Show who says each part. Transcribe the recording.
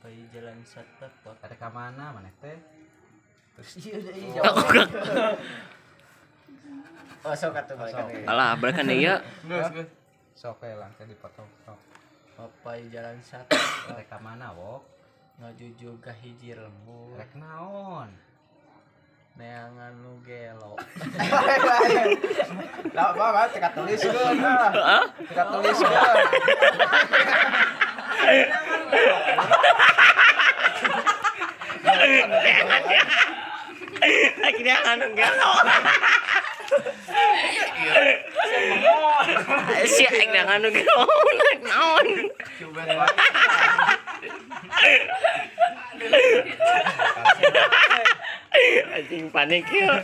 Speaker 1: Papai jalan satapak.
Speaker 2: Rek ka mana maneh teh? Terus ieu deui.
Speaker 3: Oh, sok atuh balikan deui.
Speaker 4: Alah, balikan deui ya.
Speaker 5: Geus, geus.
Speaker 2: Sok we lang teh dipotong sok.
Speaker 1: Papai jalan satapak.
Speaker 2: Rek ka mana, Wok?
Speaker 1: Ngajujug ka hiji lembur.
Speaker 2: Rek naon?
Speaker 1: Neangan nu gelo.
Speaker 3: Lah, apa teka tuliskeun ah. Teka tuliskeun.
Speaker 4: Akhirnya anu gelo. Si akhirnya anu gelo naon. Anjing panik ya.